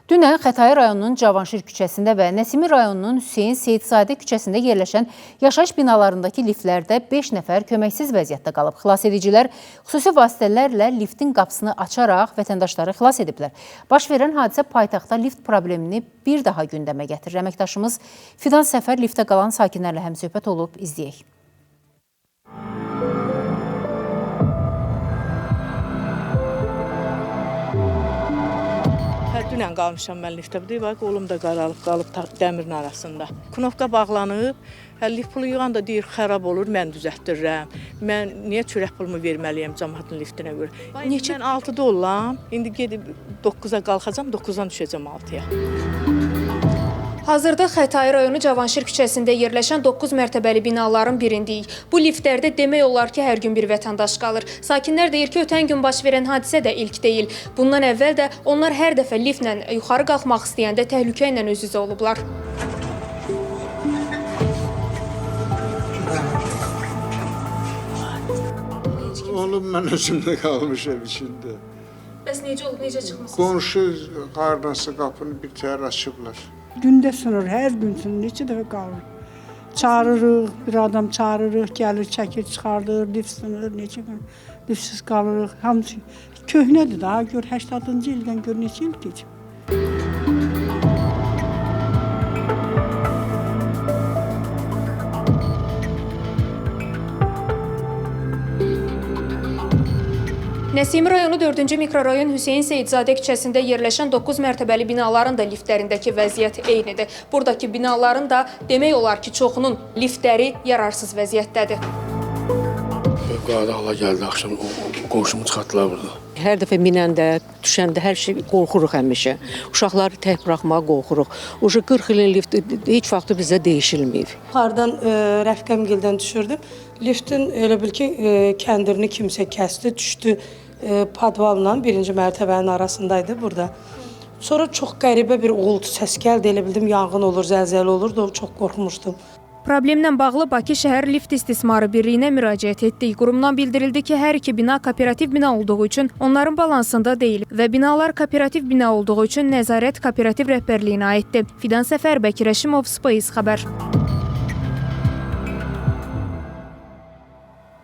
Dünən Xətai rayonunun Cavanşir küçəsində və Nəsimi rayonunun Hüseyn Seyidzadə küçəsində yerləşən yaşayış binalarındakı liftlərdə 5 nəfər köməksiz vəziyyətdə qalıb. Xilasedicilər xüsusi vasitələrlə liftin qapısını açaraq vətəndaşları xilas ediblər. Baş verən hadisə paytaxtda lift problemini bir daha gündəmə gətirir. Əməkdaşımız Fidan Səfər liftdə qalan sakinlərlə həmsöhbət olub, izləyək. Hə, dünən qalmışam mən liftdə. Bu deyir, qolum da qaralıb, qalıb dəmirin arasında. Knopka bağlanıb, hə, lift pulu yığan da deyir, xarab olur, mən düzəltdirirəm. Mən niyə çörək pulumu verməliyəm camaatın liftinə görə? Neçə? Mən 6-da olam, indi gedib 9-a qalxacam, 9-dan düşəcəm 6-ya. Hazırda Xətai rayonu Cavanşir küçəsində yerləşən 9 mərtəbəli binaların birindəyik. Bu liftlərdə demək olar ki, hər gün bir vətəndaş qalır. Sakinlər deyir ki, ötən gün baş verən hadisə də ilk deyil. Bundan əvvəl də onlar hər dəfə liftlə yuxarı qalxmaq istəyəndə təhlükə ilə üz-üzə olublar. Oğlum mən özüm də qalmışam içində. Bəs necə olub, necə çıxmısınız? Qonşu qarnası qapını bir təhər açıblar. Gündə sınır, hər gün sınır, neçə dəfə qalır. Çağırırıq, bir adam çağırırıq, gəlir, çəkir, çıxardır, lift sınır, neçə gün liftsiz qalırıq. Hamısı köhnədir daha, gör 80-cı ildən gör neçə il keçib. Nəsimi rayonu 4-cü mikrorayon Hüseyn Seyidzadə küçəsində yerləşən 9 mərtəbəli binaların da liftlərindəki vəziyyət eynidir. Buradakı binaların da demək olar ki, çoxunun liftləri yararsız vəziyyətdədir. Fövqəladə hala gəldi axşam, o qonşumu çıxartdılar burada. Hər dəfə minəndə, düşəndə hər şey qorxuruq həmişə. Uşaqları tək buraxmağa qorxuruq. Uşaq 40 ilin lift heç vaxtı bizə dəyişilməyib. Yuxarıdan Rəfiqəmgildən düşürdüm. Liftin elə bil ki, kəndirini kimsə kəsdi, düşdü podvalla birinci mərtəbənin arasındaydı burada. Sonra çox qəribə bir uğultu səs gəldi, elə bildim yanğın olur, zəlzələ olur, çox qorxmuşdum. Problemlə bağlı Bakı şəhər lift istismarı birliyinə müraciət etdik. Qurumdan bildirildi ki, hər iki bina kooperativ bina olduğu üçün onların balansında deyil və binalar kooperativ bina olduğu üçün nəzarət kooperativ rəhbərliyinə aiddir. Fidan Səfər, Bəkir Rəşimov, Space xəbər.